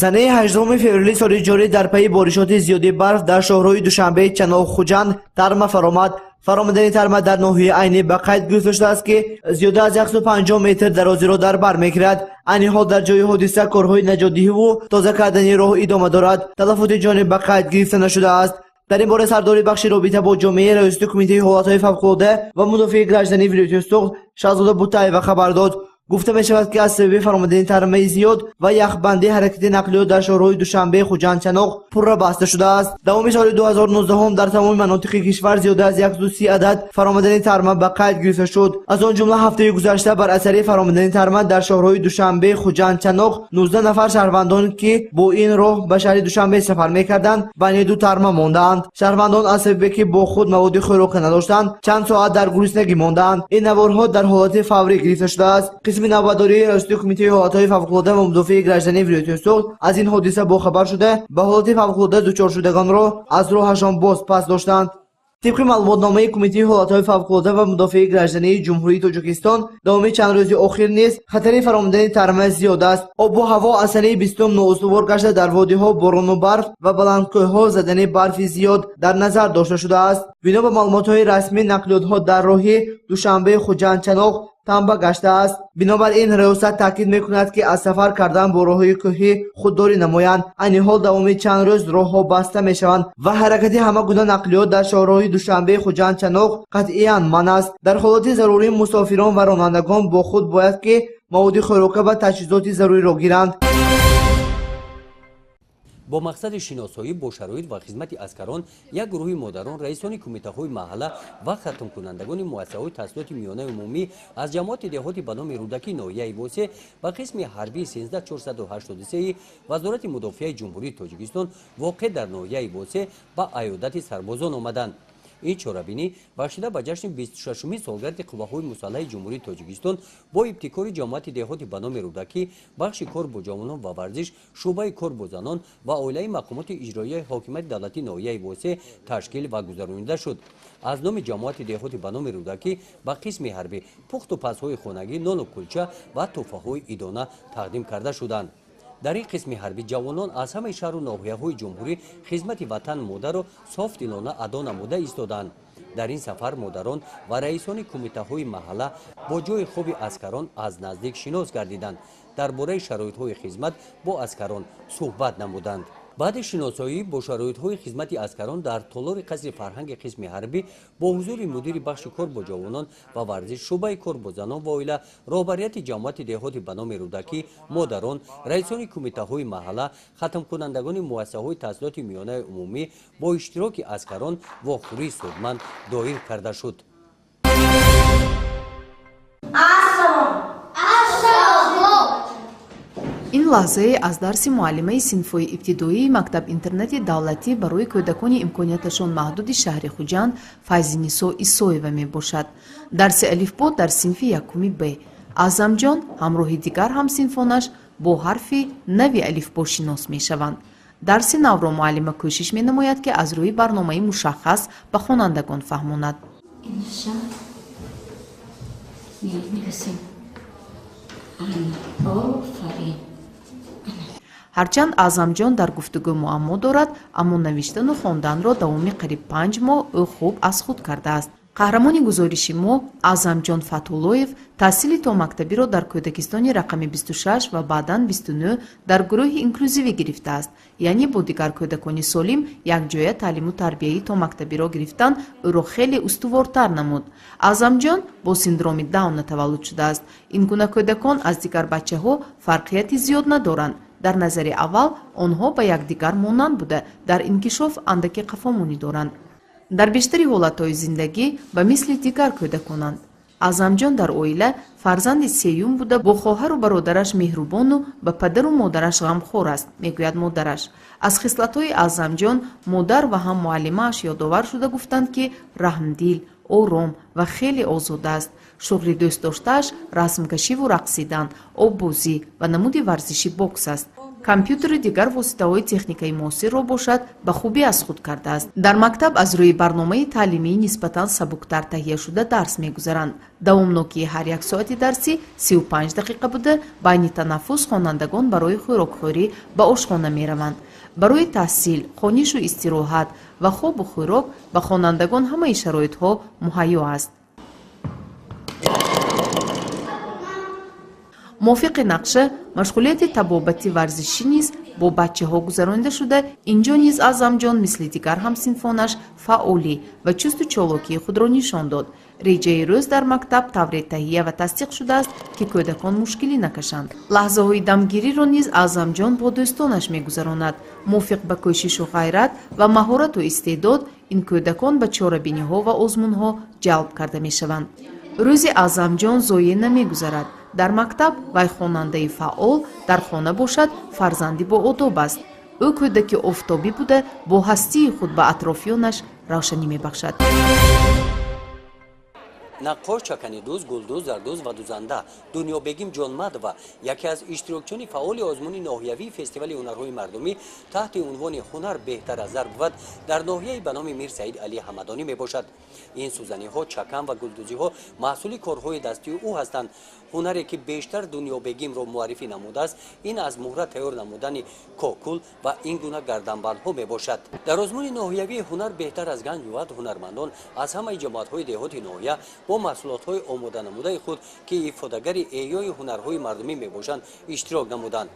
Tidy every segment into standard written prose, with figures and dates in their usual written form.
Санаи 18 феврали соли ҷорӣ дар пайи боришоти зиёди барф дар шоҳроҳи Душанбеи Чаноқ Хуҷанд тарма фаромад. Фаромадани тарма дар ноҳияи Айнӣ ба қайд гирифта шудааст, ки зиёда аз 150 метр дарозиро дар бар мегирад. Айни ҳол дар ҷои ҳодиса корҳои наҷотдиҳиву тоза кардани роҳ идома дорад. Талафоти ҷонӣ ба қайд гирифта нашудааст. Дар ин бора сардори бахши робита бо ҷомеаи Раёсати Кумитаи ҳолатҳои фавқулода ва мудофиаи граждании вилояти Суғд Шаҳзода Бутаева хабар дод. Гуфта мешавад, ки аз сабаби фаромадани тармаи зиёд ва яхбандӣ ҳаракати нақлиёт дар шоҳроҳи Душанбе Хуҷанд Чаноқ пурра баста шудааст. Давоми соли 2019 дар тамоми манотиқи кишвар зиёда аз 130 адад фаромадани тарма ба қайд гирифта шуд. Аз он ҷумла ҳафтаи гузашта бар асари фаромадани тарма дар шоҳроҳи Душанбе Хуҷанд Чаноқ 19 нафар шаҳрвандон, ки бо ин роҳ ба шаҳри Душанбе сафар мекарданд, байни ду тарма мондаанд. Шаҳрвандон аз сабабе ки бо худ маводи хӯрока надоштанд, чанд соат дар гуруснагӣ мондаанд. Ин наворҳо дар ҳолати фаврӣ гирифта шудааст. Қисми навбатдории Раёсати Кумитаи ҳолатҳои фавқулода ва мудофиаи граждании вилояти Суғд аз ин ҳодиса бохабар шуда, ба ҳолати фавқулода дучоршудагонро аз роҳашон боз пас доштанд. Тибқи маълумотномаи Кумитаи ҳолатҳои фавқулода ва мудофиаи граждании Ҷумҳурии Тоҷикистон, давоми чанд рӯзи охир низ хатари фаромадани тарма зиёд аст. Обу ҳаво аз санаи 20-ум ноустувор гашта, дар водиҳо борону барф ва баландкӯҳҳо задани барфи зиёд дар назар дошта шудааст. Бино ба маълумотҳои расмӣ, нақлиётҳо дар роҳи Душанбе Хуҷанд Чаноқ танба гаштааст. Бинобар ин раёсат таъкид мекунад, ки аз сафар кардан бо роҳҳои кӯҳӣ худдорӣ намоянд. Айни ҳол давоми чанд рӯз роҳҳо баста мешаванд ва ҳаракати ҳама гуна нақлиёт дар шоҳроҳи Душанбе Хуҷанд Чаноқ қатъиян манъ аст. Дар ҳолати зарурӣ мусофирон ва ронандагон бо худ бояд ки маводи хӯрока ва таҷҳизоти заруриро гиранд. Бо мақсади шиносоӣ бо шароит ва хизмати аскарон як гурӯҳи модарон, раисони кумитаҳои маҳалла ва хатмкунандагони муассисаҳои таҳсилоти миёнаи умумӣ аз ҷамоати деҳоти ба номи Рӯдакӣ ноҳияи Восеъ ба қисми ҳарбии 13483 Вазорати мудофиаи Ҷумҳурии Тоҷикистон, воқеъ дар ноҳияи Восеъ, ба аёдати сарбозон омаданд. Ин чорабинӣ, бахшида ба ҷашни 26-уми солгарди Қувваҳои мусаллаҳи Ҷумҳурии Тоҷикистон, бо ибтикори ҷамоати деҳоти ба номи Рӯдакӣ, бахши кор бо ҷавонон ва варзиш, шӯъбаи кор бо занон ва оилаи мақомоти иҷроияи ҳокимияти давлатии ноҳияи Восеъ ташкил ва гузаронида шуд. Аз номи ҷамоати деҳоти ба номи Рӯдакӣ ба қисми ҳарбӣ пухту пазҳои хонагӣ, нону кулча ва тӯҳфаҳои идона тақдим карда шуданд. Дар ин қисми ҳарбӣ ҷавонон аз ҳамаи шаҳру ноҳияҳои ҷумҳурӣ хизмати ватан модарро софдилона адо намуда истоданд. Дар ин сафар модарон ва раисони кумитаҳои маҳалла бо ҷои хоби аскарон аз наздик шинос гардиданд, дар бораи шароитҳои хизмат бо аскарон суҳбат намуданд. Баъди шиносоӣ бо шароитҳои хизмати аскарон дар толори қасри фарҳанги қисми ҳарбӣ бо ҳузури мудири бахши кор бо ҷавонон ва варзиш, шӯъбаи кор бо занон ва оила, роҳбарияти ҷамоати деҳоти ба номи Рӯдакӣ, модарон, раисони кумитаҳои маҳалла, хатмкунандагони муассисаҳои таҳсилоти миёнаи умумӣ бо иштироки аскарон вохӯрии судманд доир карда шуд. Ассалом! Ассалом! Ин лаҳзае аз дарси муаллимаи синфҳои ибтидоии мактаб-интернати давлатӣ барои кӯдакони имконияташон маҳдуди шаҳри Хуҷанд Файзинисо Исоева мебошад. Дарси алифбо дар синфи якуми Б. Аъзамҷон ҳамроҳи дигар ҳамсинфонаш бо ҳарфи нави алифбо шинос мешаванд. Дарси навро муаллима кӯшиш менамояд, ки аз рӯи барномаи мушаххас ба хонандагон фаҳмонад. Инша менависем. Офарин! Ҳарчанд Аъзамҷон дар гуфтугӯ муаммо дорад, аммо навиштану хонданро давоми қариб 5 моҳ ӯ хуб аз худ кардааст. Қаҳрамони гузориши мо, Аъзамҷон Фатҳуллоев, таҳсили томактабиро дар кӯдакистони рақами 26 ва баъдан 29 дар гурӯҳи инклюзивӣ гирифтааст, яъне бо дигар кӯдакони солим якҷоя таълиму тарбияи томактабиро гирифтан ӯро хеле устувортар намуд. Аъзамҷон бо синдроми Дауна таваллуд шудааст. Ин гуна кӯдакон аз дигар бачаҳо фарқияти зиёд надоранд. Дар назари аввал онҳо ба якдигар монанд буда, дар инкишоф андаке қафомонӣ доранд. Дар бештари ҳолатҳои зиндагӣ ба мисли дигар кӯдаконанд. Аъзамҷон дар оила фарзанди сеюм буда, бо хоҳару бародараш меҳрубону ба падару модараш ғамхор аст, мегӯяд модараш. Аз хислатҳои Аъзамҷон модар ва ҳам муаллимааш ёдовар шуда гуфтанд, ки раҳмдил, ором ва хеле озода аст. Шуғли дӯстдоштааш расмкашиву рақсидан, оббозӣ ва намуди варзиши бокс аст. Компютеру дигар воситаҳои техникаи муосирро бошад ба хубӣ аз худ кардааст. Дар мактаб аз рӯи барномаи таълимии нисбатан сабуктар таҳияшуда дарс мегузаранд. Давомнокии ҳар як соати дарсӣ 35 дақиқа буда, байни танаффус хонандагон барои хӯрокхӯрӣ ба ошхона мераванд. Барои таҳсил, хонишу истироҳат ва хобу хӯрок ба хонандагон ҳамаи шароитҳо муҳайё аст. Мувофиқи нақша, машғулияти табобати варзишӣ низ бо бачаҳо гузаронида шуда, инҷо низ Аъзамҷон мисли дигар ҳамсинфонаш фаъолӣ ва чусту чолокии худро нишон дод. Реҷаи рӯз дар мактаб тавре таҳия ва тасдиқ шудааст, ки кӯдакон мушкилӣ накашанд. Лаҳзаҳои дамгириро низ Аъзамҷон бо дӯстонаш мегузаронад. Мувофиқ ба кӯшишу ғайрат ва маҳорату истеъдод, ин кӯдакон ба чорабиниҳо ва озмунҳо ҷалб карда мешаванд. Рӯзи Аъзамҷон зоеъ намегузарад. Дар мактаб вай хонандаи фаъол, дар хона бошад фарзанди боодоб аст. Ӯ кӯдаки офтобӣ буда, бо ҳастии худ ба атрофиёнаш равшанӣ мебахшад. Наққош, чаканидӯз, гулдӯз, зардӯз ва дузанда Дунёбегим Ҷонмадова яке аз иштирокчиёни фаъоли озмуни ноҳиявии фестивали ҳунарҳои мардумӣ таҳти унвони «Ҳунар беҳтар аз зар бувад» дар ноҳияи ба номи Мир Саид Алӣ Ҳамадонӣ мебошад. Ин сӯзаниҳо, чакан ва гулдӯзиҳо маҳсули корҳои дастии ӯ ҳастанд. Ҳунаре ки бештар Дунёбегимро муаррифӣ намудааст, ин аз муҳра тайёр намудани кокул ва ин гуна гарданбандҳо мебошад. Дар озмуни ноҳиявии «Ҳунар беҳтар аз ганҷ бувад» ҳунармандон аз ҳамаи ҷамоатҳои деҳоти ноҳия бо маҳсулотҳои омоданамудаи худ, ки ифодагари эҳёи ҳунарҳои мардумӣ мебошанд, иштирок намуданд.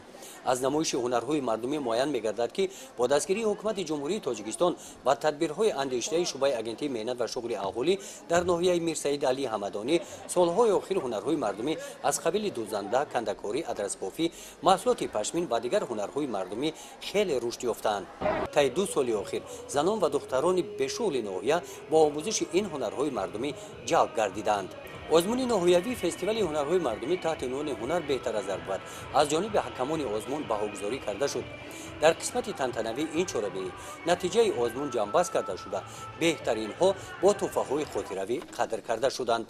Аз намоиши ҳунарҳои мардумӣ муайян мегардад, ки бо дастгирии ҳукумати Ҷумҳурии Тоҷикистон ва тадбирҳои андешидаи шӯъбаи агентии меҳнат ва шуғли аҳолӣ дар ноҳияи Мир Саид Алӣ Ҳамадонӣ солҳои охир ҳунарҳои мардумӣ аз қабили дӯзанда, кандакорӣ, адрасбофӣ, маҳсулоти пашмин ва дигар ҳунарҳои мардумӣ хеле рушд ёфтаанд. Таи 2 соли охир занон ва духтарони бешуғли ноҳия бо омӯзиши ин ҳунарҳои мардумӣ ҷалб гардиданд. Озмуни ноҳиявии фестивали ҳунарҳои мардумӣ таҳти унвони «Ҳунар беҳтар аз зар бувад» аз ҷониби ҳакамони озмун баҳогузорӣ карда шуд. Дар қисмати тантанавии ин чорабинӣ натиҷаи озмун ҷамъбаст карда шуда, беҳтаринҳо бо тӯҳфаҳои хотиравӣ қадр карда шуданд.